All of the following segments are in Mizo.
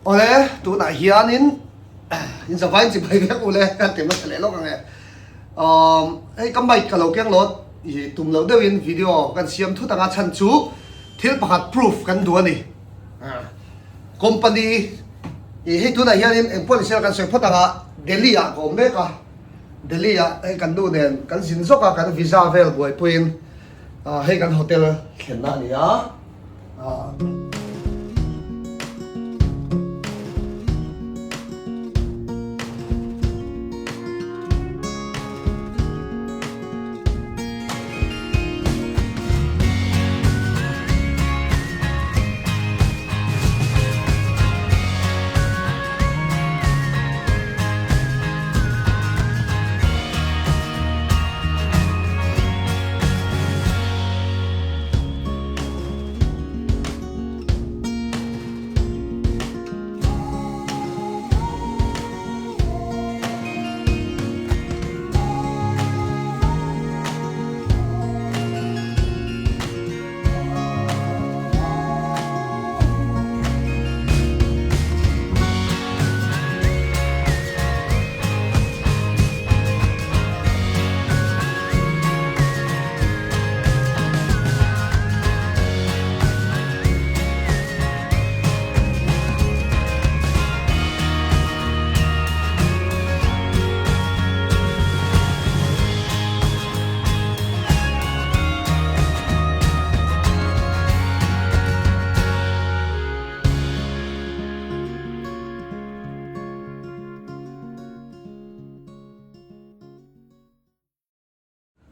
Awle, tunah hianin in zavai chi bai vek ule kan ti hmasa leh lawk ang e. Um, hei ka mic ka lo keng lawt i tum loh deuhin video kan siam thut anga chhan chu thil pakhat proof kan duh a ni. Company i hei tunah hianin engpawh ni sela kan sawi phawt anga Delhi ah ka awm mek a, Delhi ah hei kan nu nen kan zin zawk a kan visa vel buaipuiin hei kan hotel thlenna a ni a.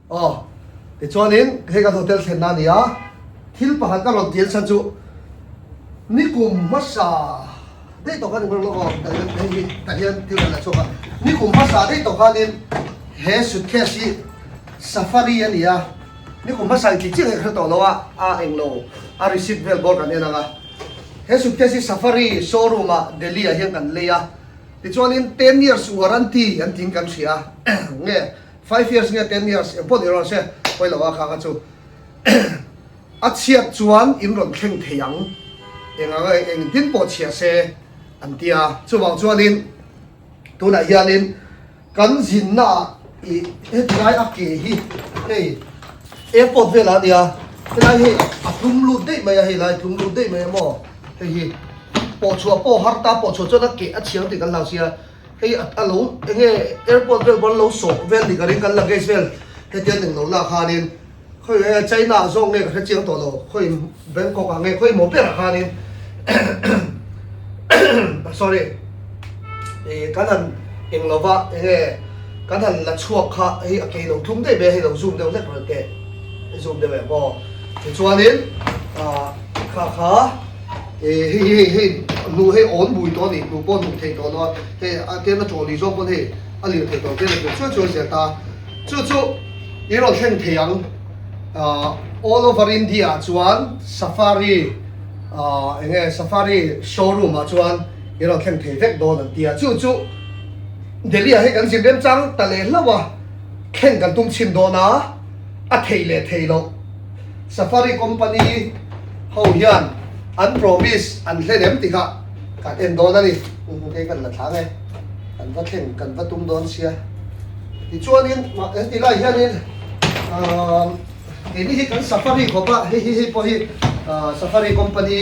Aw, tichuanin hei kan hotel thlenna a ni a, thil pakhat ka rawn dil chhan chu nikum hmasa daih tawh khan englo aw hei hi tah hian thil kan la chhuak a, nikum hmasa daih tawh khanin he suitcase hi safari a ni a, nikum hmasa in tih chiah hi ka hre tawh lo a, a englo a receipt vel bawr kan en ang a, he suitcase hi safari showroom ah Delhi ah hian kan lei a, tichuanin ten years warranty an tiin kan hria nge. Five years nge ten years eng pawh ni rawh se pawi lo a kha kha chu a chhiat chuan in rawn thleng thei ang eng ang eng tin pawh chhia se an ti a chuvang chuanin tunah hianin kan zinna ah ih heti lai a ke hi hei airport velah a nia helai hei a tlum lut daih mai a hei lai tlum lut daih mai a maw hei hi pawh chhuah pawh har ta pawh chhuah chuan a ke a chhiang tih kan hlau sia. Hei a lo enge airport vel pawn lo sawh vel ni ka ring kan luggage vel hetiang eng lo lah khanin khawi nge China ah zawk nge ka hre chiang tawh lo khawi Bangkok ah nge khawi maw ber ah khanin sorry ih kan han eng lova enge kan han la chhuak kha hei a kei lo tlum daih mai a hei lo zoom deuh hlek rawh teh zoom deuh em aw tichuanin ah kha kha. Hei hi hei hei hnu hei awn bui tawh a ni hnu pawh hnu thei tawh lo a hei a tlem a trolley zawk pawn hei a lir thei tawh tlem a chuan chuan zia ta chu chu i rawn thleng thei ang ah all over India ah chuan safari ah eng nge safari showroom ah chuan i rawn thleng thei vek dawn an ti a chu chu Delhi ah hei kan zin remchang ta leh hlauh a thleng kan tum chhin dawn a a thei leh thei loh. Safari company ho hian an promise an hlen em tih kha kan en dawn a ni. Kei kan la thlang e, kan va thleng kan va tum dawn sia. Tichuanin heti lai hianin keini hi kan safari khawp a, hei hi hei pawh hi safari company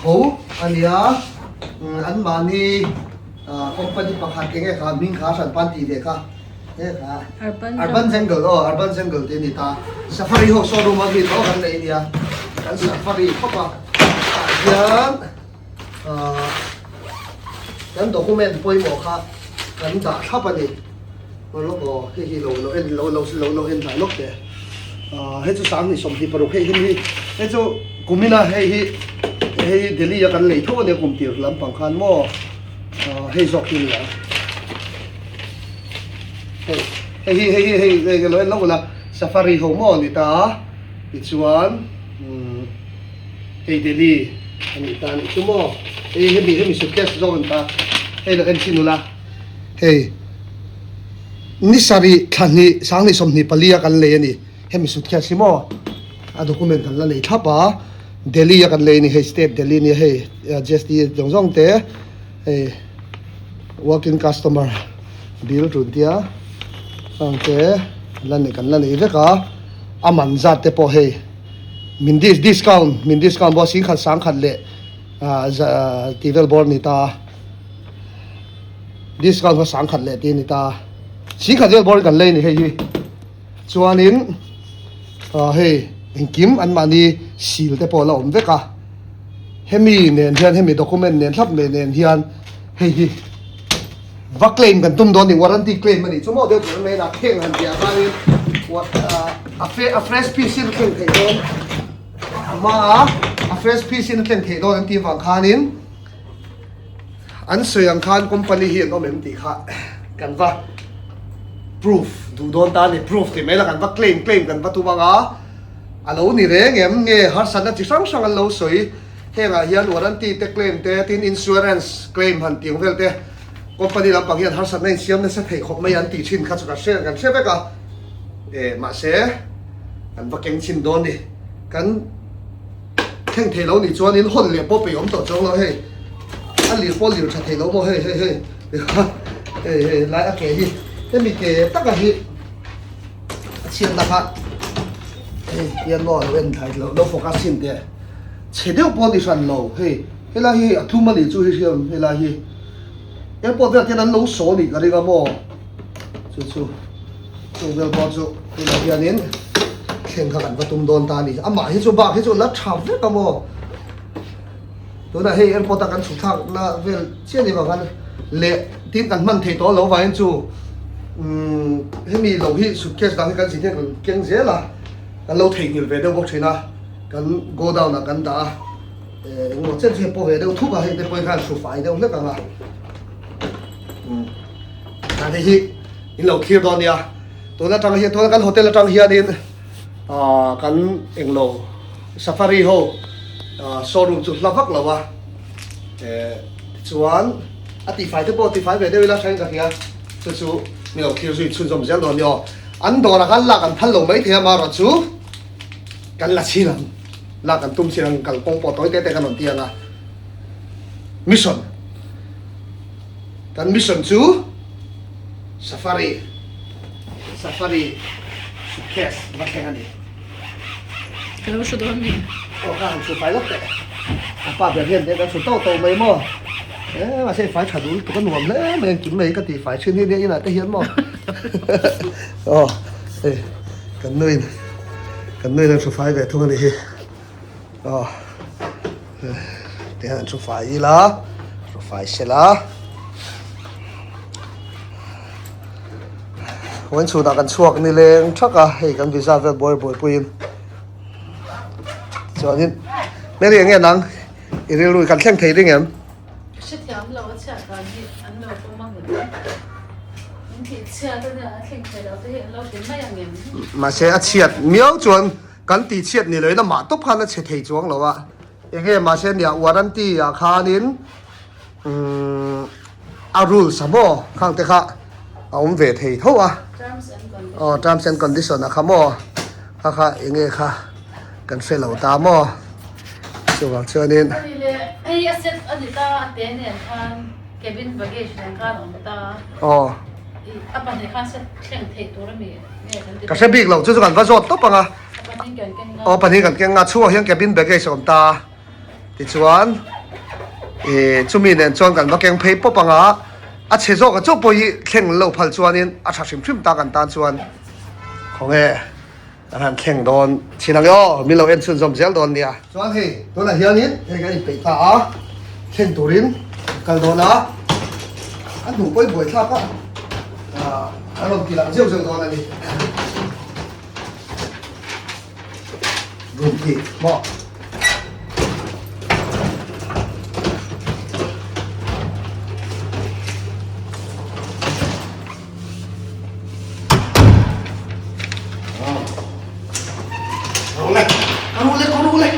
tho a nia, anmahni company pakhat enge kha hming kha hran pan tih ve kha. Urban Jungle aw Urban Jungle te ni ta Safari ho showroom a mi tho kan nei nia kan Safari khawp a tah hian kan document pawimawh kha kan dah thlap a ni lawk aw hei hi lo lo en lo lo lo lo en dah lawk teh hei chu 2026 hei hi hei chu kumina hei hi hei Delhi a kan lei tho a nia kum tir lampang khan maw hei zawk hi a ni ang. Hei hei hi hei hi hei hei lo en lo ula safari ho maw ni ta tichuan umm hei Delhi a nih ta anih chu maw hei hemi hemi suitcase zawk a ni ta hei lo en chin ula hei ni sarih thla hnih 2024 a kan lei a ni hemi suitcase hi maw a document kan la nei thlap a. Delhi a kan lei a ni hei state Delhi a nia hei GST zawng zawng te hei working customer bill tun tia heng te la nei kan la nei vek a a man zat te pawh hei min discount min discount pawh singkhat sangkhat leh ah tih vel bawr a ni ta a discount kha sangkhat leh tih a ni ta a singkhat vel bawr in kan lei a ni hei hi. Chuanin ah hei engkim anmahni seal te pawh a la awm vek a, hemi nen hian hemi document nen thlap mai nen hian hei hi va claim kan tum dawn a ni warranty claim a nih chu maw deuh tur mai a thleng han tih ah khanin a a fresh piece in a thleng theih dawn a hma a a fresh piece in a thleng theih dawn an tih vang khanin An sawi ang khan company hi an awm em tih kha kan va proof duh dawn ta a ni. Proof tih mai la kan va claim claim kan va tum ang a, a lo ni reng em nge harsatna chi hrang hrang an lo sawi. Hengah hian warranty te claim te tin insurance claim han tih ang vel te company lampang hian harsatna insiam nasa thei khawp mai an tih thin kha chu kan hre kan hre vek a. E mahse kan va keng chhin dawn ni. Kan. Thleng thei lo nih chuanin hawn leh pawh peih awm tawh chuang lo hei a lir pawh lir tha thei lo maw hei hei hei hei hei lai a ke hi hemi ke taka hi a chhiatna kha hei hian maw lo en thai lo lo focus chhin teh chhe deuh pawh ni hran lo hei helai hi a tlum a nih chu hi hriam helai hi airport velah hian an lo saw nih ka ring a maw chu chu. Chung vel pawh chu tunah hianin thleng kha kan va tum dawn ta a ni. Amah hi chu bak hi chu la tha vek a maw? Tunah hei airport a kan chhuk thlakna vel chiah ni vang khan leh tin kan hman thei tawh lo vangin chu umm hemi lo hi suitcase dang hi kan zin hian kan keng zel a, kan lo theihnghilh ve deuh bawk thin a, kan godown ah kan dah a, eh engemaw chen chu hei pawh ve deuh thup a, hei te pawh hi khan hru fai deuh hlek ang a. Umm dan hei hi. In lo thlir dawn nia. Tun atang hian tuna kan hotel atang hianin ah kan englo safari ho ah showroom chu hla vak lo a eh tichuan a tihfai te pawh tihfai ve deuh ila thain ka hria chu chu min lo thlir zui chhunzawm zel dawn nia aw. An dawrah khan lak an phal lo maithei a marawh chu kan la chhin ang lak an tum chin ang kalkawng pawh tawi te te kan rawn ti ang a mission kan mission chu. Safari Safari suitcase va thleng a ni. Ka lo hru dawn ni. Aw ka han hru fai lawk teh. A pa ber hian kan hru tauh tauh mai maw. E mahse fai tha dul tuk a nuam hle mai engkim mai ka ti fai thin hi nia inah te hian maw. Aw hei kan nuin kan nuin an hru fai ve thung a nih hi. Aw tihian an hru fai ila hru fai sela huan chhunah kan chhuak ni leng thak a hei kan visa vel buai buaipuiin chuanin Mary eng nge nang i rilru kan thleng thei ding em? Hrethiam lo a chhiat dan hi an lo pawm ang em? In tih chhiat ania a thleng thei lo te hi an lo ti mai ang em? Mahse a chhiat miau chuan Kan tih chhiat ni loin amah tawp khan a chhe thei chuang lo a, enge mahse nia warranty ah khanin umm a rules a maw khang te kha a awm ve thei tho a, aw terms and condition ah kha maw kha kha enge kha kan hre lo ta maw chuvang chuanin. Ani leh hei a set a ni ta a te nen khan cabin baggage nen khan a awm ta. Aw. A pahnih khan set thleng theih tur a mi. Ka hre bik lo chu chu kan va zawt tawp ang a. Aw pahnih kan keng a chhungah hian cabin baggage a awm ta tichuan ih chumi nen chuan kan va keng phei pawp ang a a chhe zawk a chu pawh hi thleng lo phal chuanin a tha hrim hrim ta kan tan chuan khawnge kan han thleng dawn chin ang e aw min lo en chhunzawm zel dawn nia. Chuan hei tunah hianin hei kan inpeih ta a thleng turin kal dawn a a hnu pawh i buaithlak a. A rawn ti lang zeuh zeuh dawn a ni. Room khi maw. Rule, rule, rule.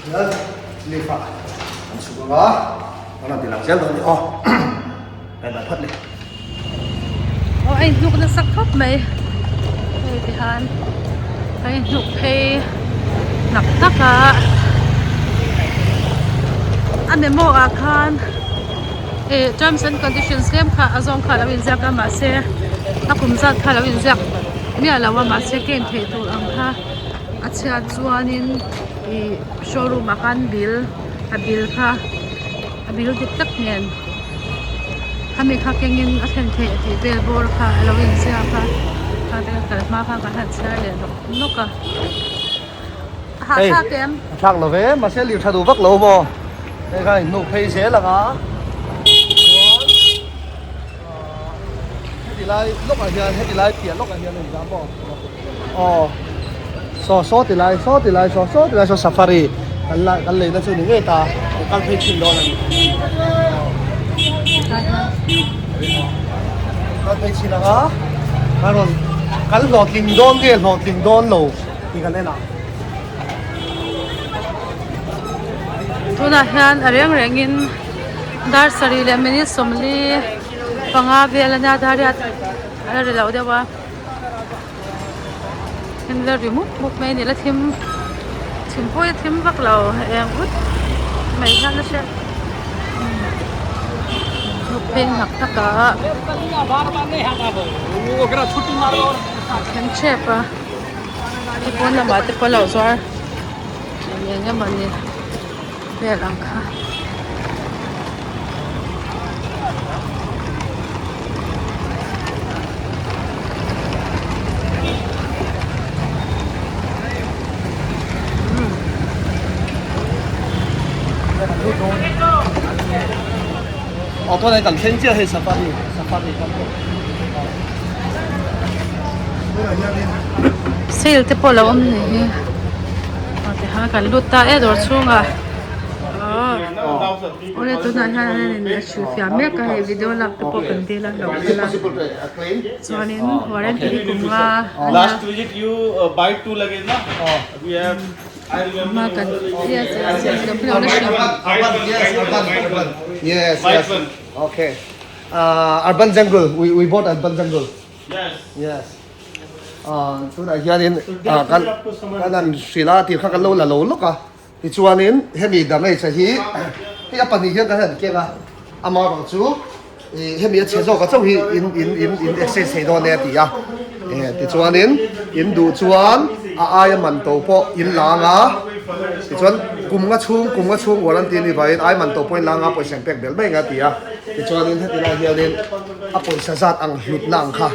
Hian lift ah an chhuk ang a, an rawn ti lang zel dawn a ni aw. Bye bye phawt le. a inhnuk nasa khawp mai hei ti hian a inhnuk phei hnak hnak a a memo ah khan ih terms and conditions tlem kha a zawng kha a lo inziak a mahse a kum zat kha a lo inziak miah lo a mahse claim theih tur ang kha a chhiat chuanin ih showroom ah khan bill a bill kha a bill dik tak nen khami kha kengin a thlen theih tih vel bawr kha a lo inziak a kha te kal hma khan kan han chhiar leh nawk nawk a a hahthlak em? A thlak lo ve mahse lir tha duh vak lo maw hei kha inhnuh phei zel ang a chuan ahh heti lai lawkah hian heti lai piah lawkah hian a inzam maw aw saw saw ti lai saw ti lai saw saw ti lai saw safari kan la kan leina chu ni ngei ta kan kal phei thin dawn a ni kal phei thin ang a kan rawn kan hlawhtling dawn nge hlawhtling dawn lo tih kan en ang. Tunah hian a reng rengin dar sarih leh minute 40 vel a nia dar riat a la ri lo deuh a. Thim la ri mup mup mai a ni la thim thim pawh hi a thim vak lo eng ut mai hian a hriat hnuk phei hnak hnak a thleng thep a ti pawn lamah te pawh a lo zuar eng emaw ni vel ang kha. Aw tunah kan thleng chiah hei safari safari kan tawh tunah hianin sale te pawh a lo awm ni hi aw tikhan kan lut ta e dawr chhungah. Awle tunah hian an in a hrilhfiah mek a hei video lak te pawh kan dil a lo kal a chuanin warranty hi kum nga a nia hma kan yes yes yes lo lo la hrilh Yes yes okay urban jungle we we bought urban jungle yes tunah hianin kan kan han hrilh a tih kha kan lo la lo lawk a. Tichuanin hemi damage a hi hei a pahnih hian kan han keng a, amaherawh chu ih hemi a chhe zawk a chauh hi in in in in exchange thei dawn e a ti a, eh tichuanin in duh chuan a aia man to pawh in la ang a, tichuan kum nga chhung kum nga chhung warranty a nih vangin ai man to pawh in la ang a pawisa in pek belh mai ang a ti a, tichuanin heti lai hianin a pawisa zat ang hlutna ang kha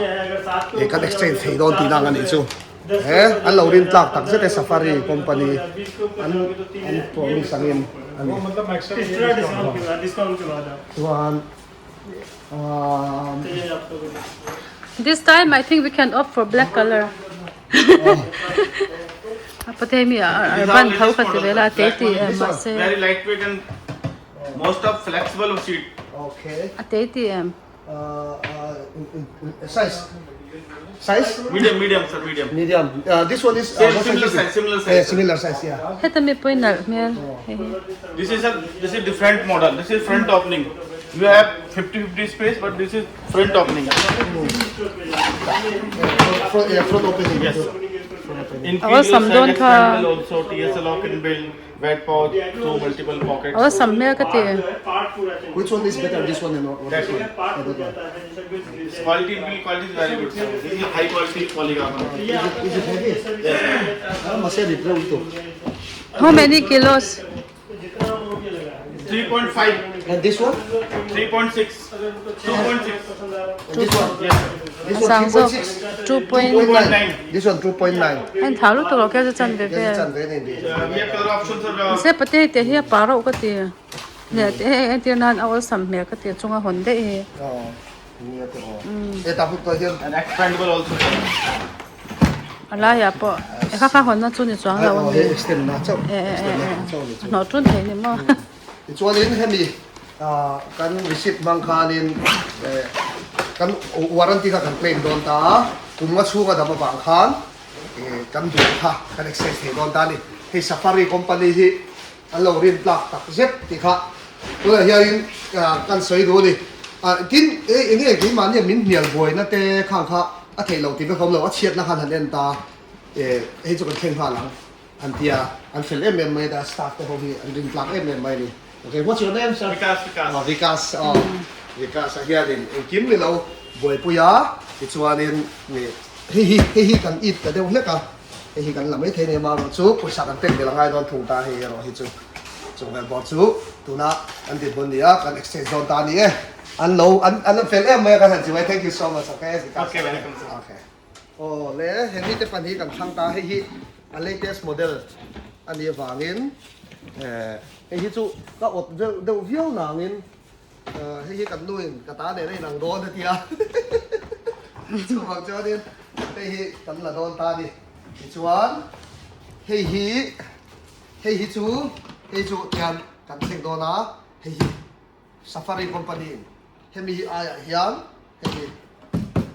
ih kan exchange thei dawn tihna ang a nih chu. He an lo rin tlak tak zet e safari company an an promise angin a ni. Chuan umm. This time I think we can opt for black color. Apatei mi urban tho kha ti vel a te ti em mahse. Very lightweight and most of flexible seat. Okay. A te ti em. Size size medium medium sir medium medium this one is similar size similar size similar size yeah heta mi pawh nalh hmel hei hi this is a this is different model this is front opening you have 50 50 space but this is front opening front yeah front opening yes Awal sam dawn kha also TSL lock in build Wet pouch through multiple pockets. Awal sam hmel ka ti. Which one is better this one or this one? Or that one? This quality build quality is very good. Sir. This is high quality polycarbonate. Is it heavy? Yes. Ah, masih ada itu. How many kilos? 3.5. And this one? 3.6. 2.6. This one? Yes. This one Sang zawk 3.6. 2. 2.9. This one 2.9. An thau lutuk lo kher chu chan ve vel. Chan ve nei We have color options sir. Mahse pate te hi a pa reuh ka ti. Leh te hei entir nan a awlsam hmel ka ti a chunga hawn daih hi. E ta huk tawh hian. And expandable also sir. A laiah pawh e kha kha hawnna chu ni chuang lo a ni. Extend na chauh. E e e a hnawh tun thei ni maw. Tichuanin hemi kan receipt hmang khanin kan warranty kha kan claim dawn ta a, kum nga chhunga dam avang khan kan duh kha kan exchange thei dawn ta a ni. Hei Safari company hi an lo rin tlak tak zet tih kha tunah hianin kan sawi duh a ni. Ah tin e enge keimahni a min hnial buaina te khang kha a theih loh tih vek a awm lo, a chhiatna khan han en ta e hei chu kan thleng nghal ang an ti a, an fel em em mai a staff te ho hi an rin tlak em em mai a ni. Okay, what's your name sir? Vikas, Vikas. Oh, Vikas, oh. Vikas a hianin engkim ni lo buaipui a, tichuanin hei hi hei hi kan it ta deuh hlek a, hei hi kan la maithei nia marawh chu pawisa kan pek belh a ngai dawn thung ta hei erawh hi chu chung vel bawr chu tuna kan dinhmun ni a, kan exchange dawn ta a ni e. An lo an an fel em mai a kan han ti mai, thank you so much, okay Vikas. Okay, welcome sir. Okay. Aw le, he mite pan hi kan thlang ta, hei hi a latest model a nih avangin hei hi chu ka awt deuh deuh viau nangin hei hi kan nuin ka ta nen a inang dawn a tia chuvang chuanin hei hi kan la dawn ta a ni. Tichuan hei hi hei hi chu hei chu tian kan thleng dawn a, hei hi Safari company in hemi hi aiah hian hei hi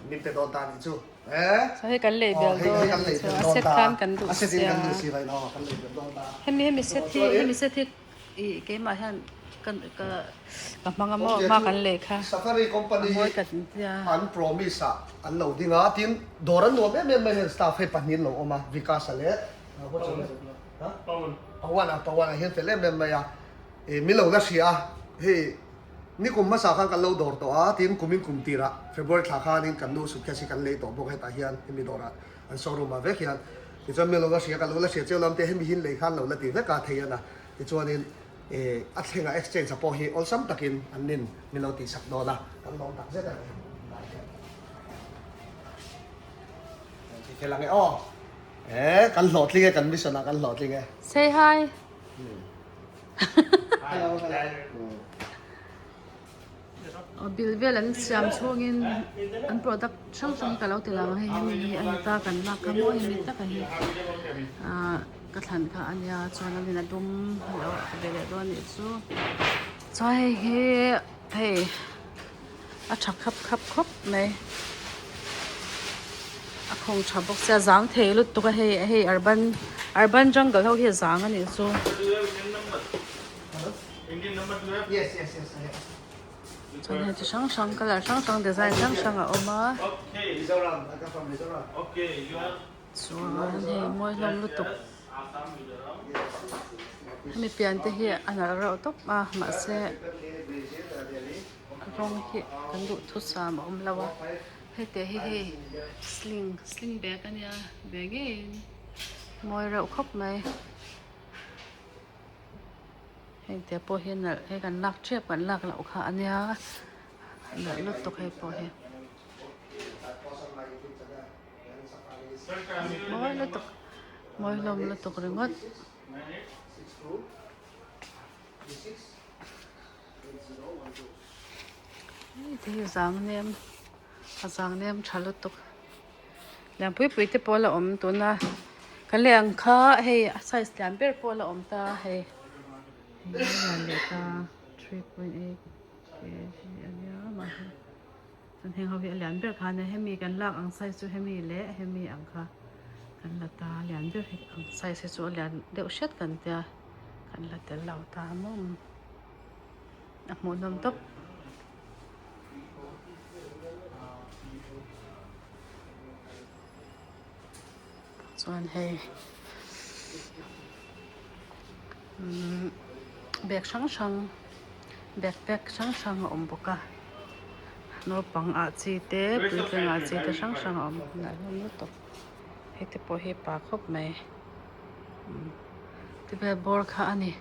min pe dawn ta anih chu e. So hei kan lei bel dawn anih chu a set khan kan duh sia. A set in kan duh si vain aw kan lei bel dawn ta. Hemi hemi set hi hemi set hi i keimah hian ka ka ka hmang a maw hma kan lei kha. Safari company hi an promise ah an lo ding a tin dawr an nuam em em mai heng staff hei pahnih an lo awm a Vikas a leh Pawan a Pawan a hian fel em em mai a. I min lo la hria a, hei nikum hmasa khan kan lo dawr tawh a, tin kumin kum tirah February thla khanin kan nu suitcase hi kan lei tawh bawk hetah hian hemi dawrah an showroom ah vek hian tichuan min lo la hria ka lo la hria chiau lam te hemi hin lei khan lo la ti vek a thei a tichuanin ih a thlengah exchange ah pawh hi awlsam takin an nin min lo tihsak dawn a kan lawm tak zet a ni tunah hian kan ti fel ang e aw eh kan hlawhtling e kan mission ah kan hlawhtling e. Say hi. Bill vel an siam chhungin an product hrang hrang ka lo ti lang a hei hemi hi a ni ta kan lak kha maw hemi taka hi ahh ka thlan kha a nia chuan a nin a dum a lo ve leh dawn a nih chu chuan hei hi hei a tha khap khap khawp mai a khawng tha bawk sia zang thei lutuk a hei hei urban urban jungle ho hi a zang a nih chu. Chuan hei chi hrang hrang colour hrang hrang design hrang hrang a awm a chuan hei mawi hlawm lutuk hemi pian te hi a nalh reuh tawp a mahse. Rawng hi kan duh thusam a awm lo a heti hi hei sling sling bag a nia ve ngeiin mawi reuh khawp mai heng te pawh hi nalh hei kan lak tep kan lak loh kha a nia nalh lutuk hei pawh hi mawi lutuk mawi hlawm lutuk ringawt. Hei hi zang nem a zang nem tha lutuk lian pui pui te pawh a la awm tuna kan leh ang kha hei a size lian ber pawh a la awm ta hei hei a lian leh ta 3.8 kg a nia mahse chuan heng ho hi a lian ber kha a nia hemi kan lak ang size chu hemi leh hemi ang kha kan la ta a lian ber hi ang size hi chu a lian deuh hret kan tia kan la tel lo ta maw. A hmuhnawm tawp. Chuan hei umm bag hrang hrang backpack hrang hrang a awm bawk a naupang ah chi te puitling ah chi te hrang hrang a awm nalh hlawm lutuk hei te pawh hi pa khawp mai umm tivel bawr kha a ni.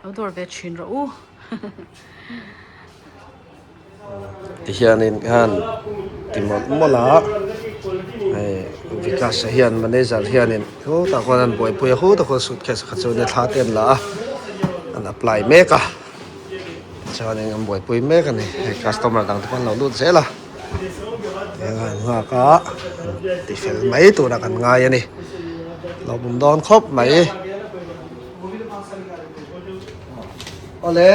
Lo dawr ve thin rawh u. Tihianin khan ti mawlh mawlh a hei Vikas a hian manager hianin khutah khuan an buaipui a khutah khuan suitcase kha chu nia thla te an la a an apply mek a tichuanin an buaipui mek a ni hei customer dang te pawh an lo lut zel a eng an nghak a ti fel mai turah kan ngai a ni lawmawm dawn khawp mai. Awle,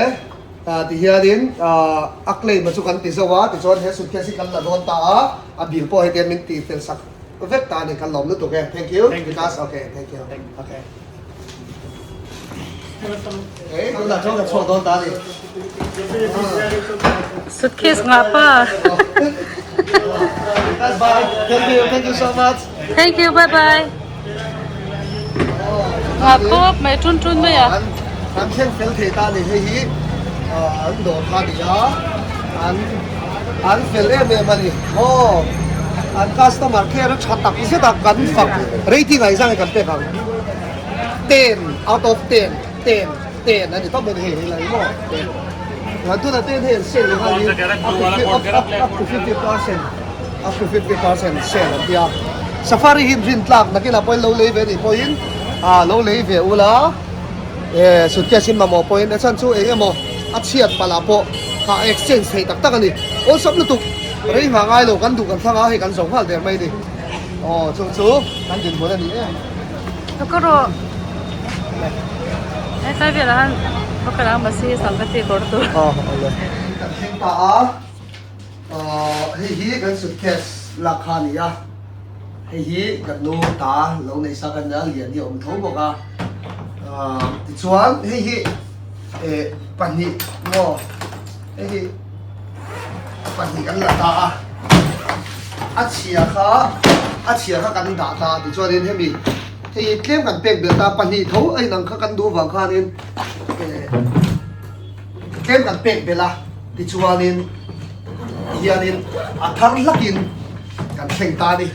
tihianin a claim a chu kan ti zo a, tichuan he suitcase hi kan la dawn ta a, a bill pawh hetiang min tih fel sak vek ta a ni, kan lawm lutuk e. Thank you. Vikas, okay, thank you. Okay. Ei tunah chuan ka chhuak dawn ta a ni. Suitcase ngah pa. Bye. Thank you. Thank you so much. Thank you. Bye bye. Ngah khawp mai tun tun mai a. An thleng fel thei ta a ni hei hi an dawr kha a ni a. An an fel em em a ni. Aw an customer care a tha tak zet a kan fak rating ah engzah nge kan pek ang. 10 out of 10 10 10 a ni tawp mai hei hei lai maw chuan tunah ten hei an sale leh nghal hi up to 50% up to 50% sale an tia safari hi rin tlak nakinah pawhin lo lei ve anih pawhin ah lo lei ve ula eh suitcase in mamawh pawhin a chhan chu eng emaw a chhiat palh ah pawh kha exchange theih tak tak a ni awlsam lutuk rei nghah ngai lo kan duh kan thlang a hei kan zo nghal der mai a ni aw chung chu kan dinhmun a ni em. Ka rawh hetlai velah han va kal ang mahse sangha kawr tur. Aw awle. Kan thleng ta a ahh hei hi kan suitcase lak kha a ni a hei hi kan nu ta lo neih sak a nia lian hi a awm tho bawk a ahh tichuan hei hi eh pahnih maw hei hi pahnih kan la ta a a chhia kha a chhia kha kan dah ta tichuanin hemi hei tlem kan pek belh ta pahnih tho a inang kha kan duh vang khanin eh tlem kan pek belh a tichuanin tihianin a thar hlakin kan thleng ta a ni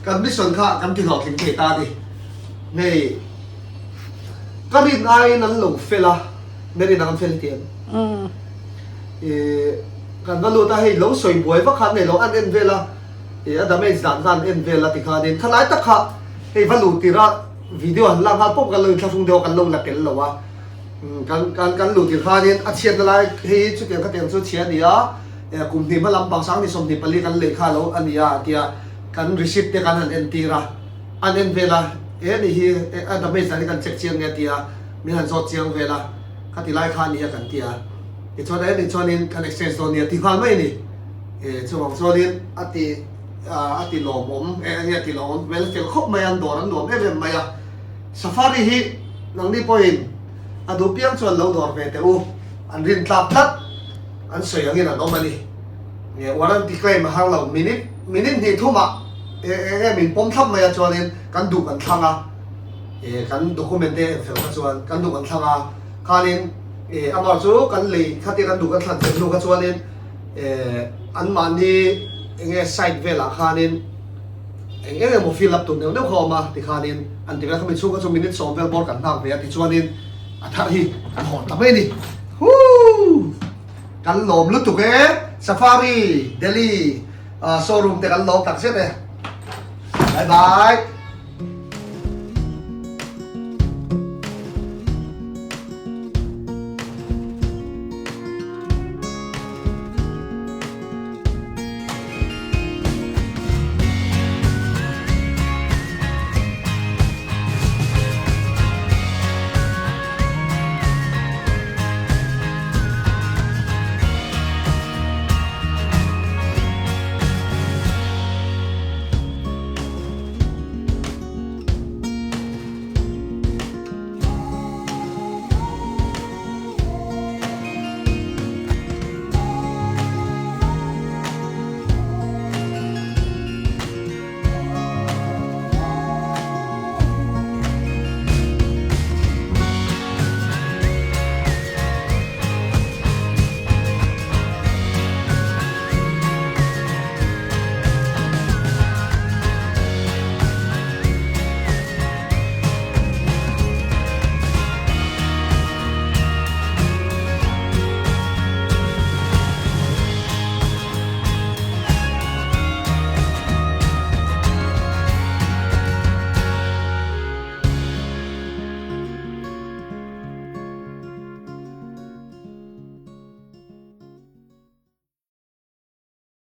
kan mission kha kan ti hlawhtling thei ta a ni hei ka rin aiin an lo fel a Mary nang an fel ti em? Ih kan va lut a hei lo sawi buai vak kha an nei lo an en vel a ih a damage dan kha an en vel a tikhanin khalai tak kha hei va luh tirh a video han lak nghal pawp kan lo inthlahrung deuh a kan lo la tel lo a kan kan kan luh tirh khanin a chhiatna lai hei chutiang khatiang chu chhia a ni a eh kum hnih hma lampang 2024 kan lei kha lo a ni a tia kan receipt te kan han en tir a an en vel a eh ni hi a damage dan hi kan check chiang nge tia min han zawt chiang vel a khati lai kha a ni a kan ti a. Tichuan a enih chuanin kan exchange dawn nia ti nghal mai a ni. Eh chuvang chuanin a ti a ti lawmawm eh enge a ti lawmawm hmel fel khawp mai a an dawr an nuam em em mai a. Safari hi nangni pawhin a duh piang chuan lo dawr ve teh u, an rin tlak tlat an sawi angin an awm a ni. Eh warranty claim a har lo minute minute hnih thumah eh enge min pawm thlap mai a chuanin kan duh kan thlang a eh kan document te en fel kha chuan kan duh kan thlang a khanin Eh amah chu kan lei khatia kan duh kan thlan fel hnu kha chuanin eh anmahni enge site velah khanin eng eng emaw fill up tur neuh neuh kha a awm a tikhanin an ti vel khami chhung kha chu minute sawm vel bawr kan nghak ve a tichuanin a thar hi kan hawn ta mai a ni huu kan lawm lutuk e safari Delhi ah showroom te kan lawm tak zet e bye bye.